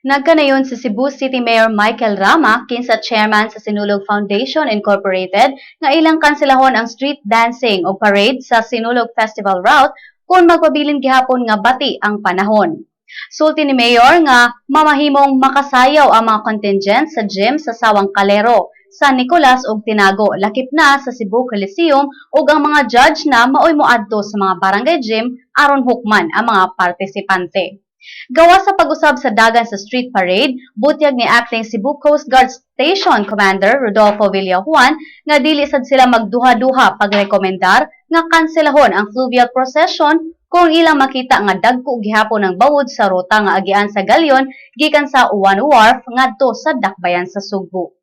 Nagkanayon si Cebu City Mayor Michael Rama, kinsa chairman sa Sinulog Foundation Incorporated, nga ilang kanselahon ang street dancing o parade sa Sinulog Festival route kung magpabilin gihapon nga bati ang panahon. Sulti ni Mayor nga mamahimong makasayaw ang mga contingent sa gym sa Sawang Calero, San Nicolas ug Tinago, lakip na sa Cebu Coliseum, ug ang mga judge na maoy moadto sa mga barangay gym aron hukman ang mga partisipante. Gawas sa pag-usab sa dagan sa street parade, butyag ni acting Cebu Coast Guard Station Commander Rodolfo Villajuan nga dili sad sila magduha-duha pagrekomendar nga kanselahon ang fluvial procession kung ilang makita nga dagko gihapon ang bawod sa ruta nga agian sa galyon gikan sa Uwan Wharf ngadto sa dakbayan sa Sugbo.